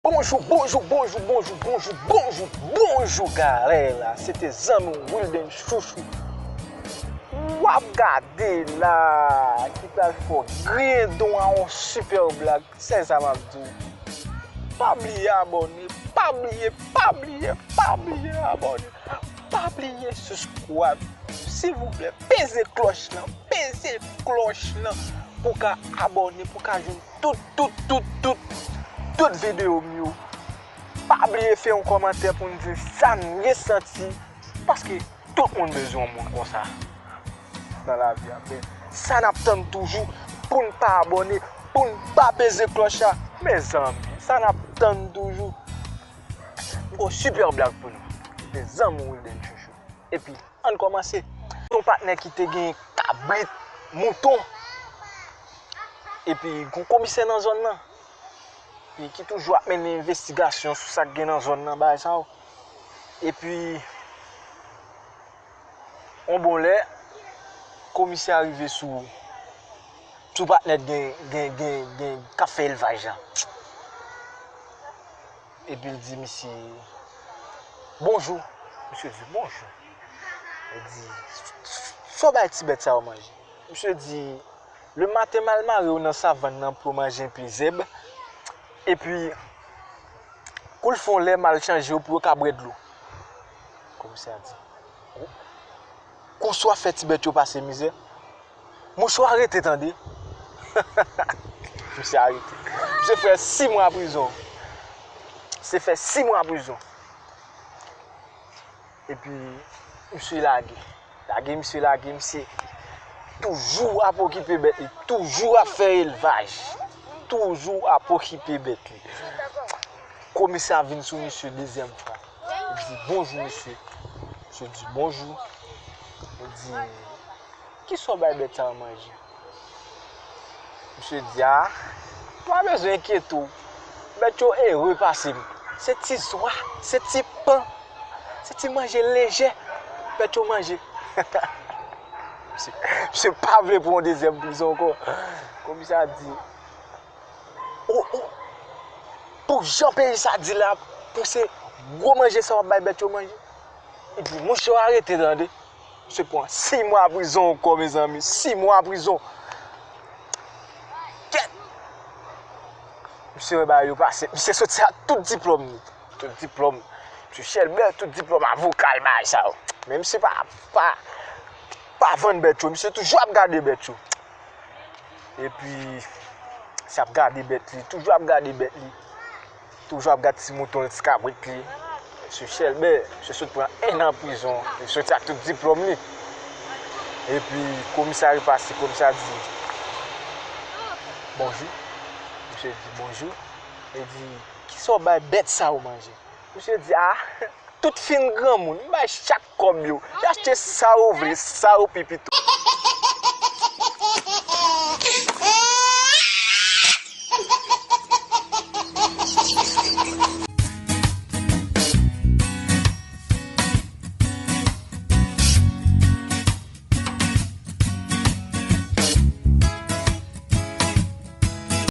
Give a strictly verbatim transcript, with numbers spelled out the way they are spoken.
Bonjou, bonjou, bonjou, bonjou, bonjou, bonjou, bonjou, galè la. Se te zanmi w, Wilden Chouchou. W ap gade la, ki pral fè w griyen don a yon sipè blag. Se sa m ap di w. Pa bliye abòne, pa bliye, pa bliye, pa bliye abòne. Pa bliye subscribe. Silvouplè, peze klòch lan, peze klòch lan pou w ka abòne, pou w ka jwenn tout, tout, tout, tout, tout videyo m yo. Pa bliye fè yon kòmantè pou n di sa n resanti, paske tout moun bezwen yon moun konsa nan lavi a. Men sa n ap tann toujou pou n pa abòne, pou n pa peze klòch la. Mezanmi, sa n ap tann toujou. M gon sipè blag pou nou. Se zanmi w Wilden Chouchou. Epi, ann kòmanse. Yon patnè ki te gen kabrit, mouton. Epi, gon komisè nan zòn nan. Epi, ki toujou ap mennen envestigasyon sou sa k gen nan zòn nan, bagay sa yo. Epi, yon bon lè, komisè a rive sou, sou patnè k gen, gen, gen, gen, k ap fè elvaj la. Epi l di misye, "Bonjou." Misye di, "Bonjou." Li di, "Sa w bay ti bèt sa yo manje?" Misye di, "Le maten, m al mare yo nan savann nan pou yo manje enpe zèb. Epi, kou l fè yon lè, m al chanje yo pou yo ka bwè dlo." Komisè a di, "Konsa w ap fè ti bèt yo pase mizè?" Mouche w arete tande. Misye arete. Misye fè sis mwa prizon. Misye fè sis mwa prizon. Epi, misye lage. Lage, misye lage, misye toujou ap okipe bèt li. Toujou ap fè elvaj. Toujou ap okipe bèt li. Komisè a vin sou misye dezyèm fwa. Li di, "Bonjou, mesye." Misye di, "Bonjou." Li di, "Kisa w bay bèt sa yo manje?" Misye di, "A, pa bezwen enkyete w. Bèt yo ere pase m. Se ti zwa, se ti pan, se ti manje lejè bèt yo manje." Misye, misye pa vle pran yon dezyèm prizon ankò. Komisè a di, "O, o, pou jan peyi sa di la, pou se gwo manje sa w ap bay bèt yo manje?" Li di, "Mouche w arete tande." Misye pran sis mwa prizon ankò, mezanmi, sis mwa prizon. Kèt! Misye wè bagay yo pase. Misye soti ak tout diplòm li. Tout diplòm. Misye Chèlbè, tout diplòm avoka l, bagay sa yo. Men misye pa, pa, pa vann bèt yo. Misye toujou ap gade bèt yo. Epi, misye ap gade bèt li, toujou ap gade bèt li. Toujou ap gad ti mouton l, ti kabrit li. Mesye Chèlbè, misye sot pran ennan prizon. Li soti ak tout diplòm li. Epi, komisè a repase, komisè a di, "Bonjou." Misye di, "Bonjou." Li di, "Kisa w bay bèt sa yo manje?" Misye di, "A, tout fin granmoun, m bay chak kòb yo. Y achte sa yo vle, sa yo pi pito."